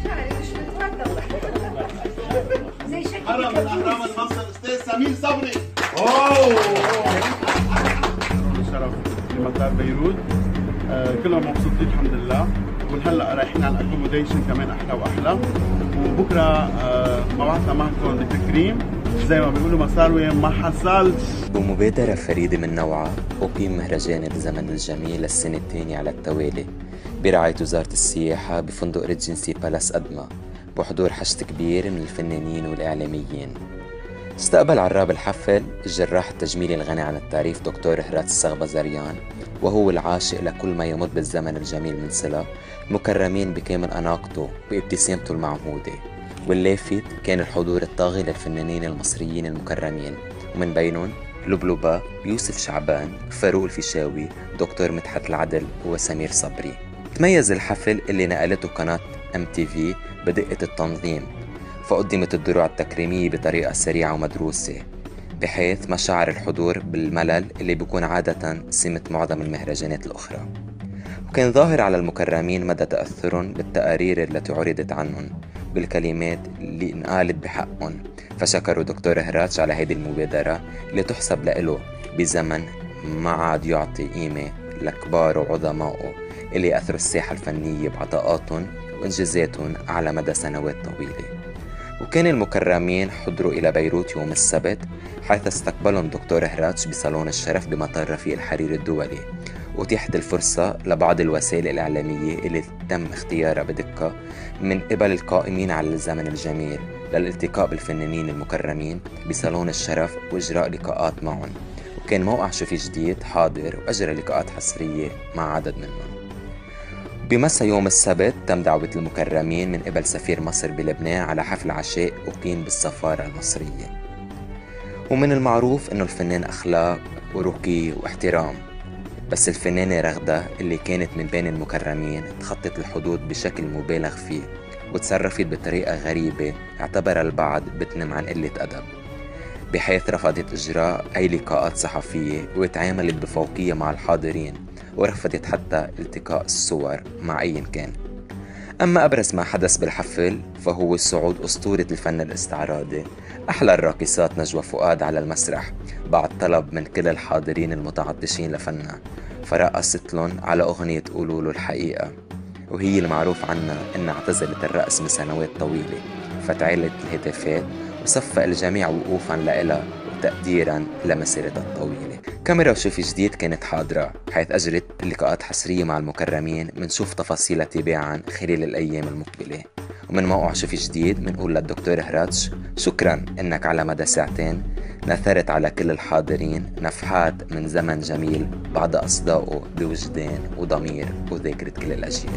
شعري مش متوتر زي شكل هرم من اهرام مصر الاستاذ سمير صبري. شرف بمطار بيروت، كلنا مبسوطين الحمد لله، وهلا رايحين على ال accommodation كمان احلى واحلى، وبكره موعدنا معكم بتكريم زي ما بيقولوا مساروي ما حصلش. بمبادرة فريدة من نوعها أقيم مهرجان الزمن الجميل للسنة الثانية على التوالي برعاية وزارة السياحة بفندق ريجنسي بالاس أدمى، بحضور حشد كبير من الفنانين والإعلاميين. استقبل عراب الحفل الجراح التجميلي الغني عن التعريف دكتور هراتش ساغبازاريان، وهو العاشق لكل ما يمد بالزمن الجميل من صلة، مكرمين بكامل أناقته وابتسامته المعهودة. واللافت كان الحضور الطاغي للفنانين المصريين المكرمين، ومن بينهم لبلبة، يوسف شعبان، فاروق الفيشاوي، دكتور مدحت العدل، وسمير صبري. تميز الحفل اللي نقلته قناة MTV بدقة التنظيم، فقدمت الدروع التكريمية بطريقة سريعة ومدروسة، بحيث ما شعر الحضور بالملل اللي بيكون عادة سمة معظم المهرجانات الأخرى. وكان ظاهر على المكرمين مدى تأثرهم بالتقارير التي عرضت عنهم بالكلمات اللي انقالت بحقهم، فشكروا دكتور هراتش على هذه المبادرة اللي تحسب لإله بزمن ما عاد يعطي قيمة لكبار وعظمائه اللي أثروا الساحة الفنية بعطاءاتهم وإنجازاتهم على مدى سنوات طويلة. وكان المكرمين حضروا إلى بيروت يوم السبت، حيث استقبلهم دكتور هراتش بصالون الشرف بمطار رفيق الحريري الدولي، وأتيحت الفرصة لبعض الوسائل الإعلامية اللي تم اختيارها بدقة من قبل القائمين على الزمن الجميل للالتقاء بالفنانين المكرمين بصالون الشرف وإجراء لقاءات معهم. وكان موقع شوفي جديد حاضر وأجرى لقاءات حصرية مع عدد منهم. بمسا يوم السبت تم دعوة المكرمين من قبل سفير مصر بلبنان على حفل عشاء أقيم بالسفارة المصرية. ومن المعروف إنه الفنان أخلاق ورقي واحترام، بس الفنانة رغدة اللي كانت من بين المكرمين تخطت الحدود بشكل مبالغ فيه، وتصرفت بطريقة غريبة اعتبرها البعض بتنم عن قلة أدب، بحيث رفضت إجراء أي لقاءات صحفية وتعاملت بفوقية مع الحاضرين، ورفضت حتى التقاء الصور مع أي كان. أما أبرز ما حدث بالحفل فهو صعود أسطورة الفن الاستعراضي أحلى الراقصات نجوى فؤاد على المسرح بعد طلب من كل الحاضرين المتعطشين لفنها، فرقصت لهم على أغنية قولوا له الحقيقة، وهي المعروف عنها إنها اعتزلت الرقص من سنوات طويلة، فتعالت الهتافات وصفق الجميع وقوفا لإلها وتقديرا لمسيرتها الطويلة. كاميرا وشوفي جديد كانت حاضرة، حيث أجرت لقاءات حصرية مع المكرمين منشوف تفاصيلها تباعا خلال الأيام المقبلة. ومن موقع شوفي جديد منقول للدكتور هراتش شكرا إنك على مدى ساعتين نثرت على كل الحاضرين نفحات من زمن جميل بعد أصدائه بوجدان وضمير وذاكرة كل الأجيال.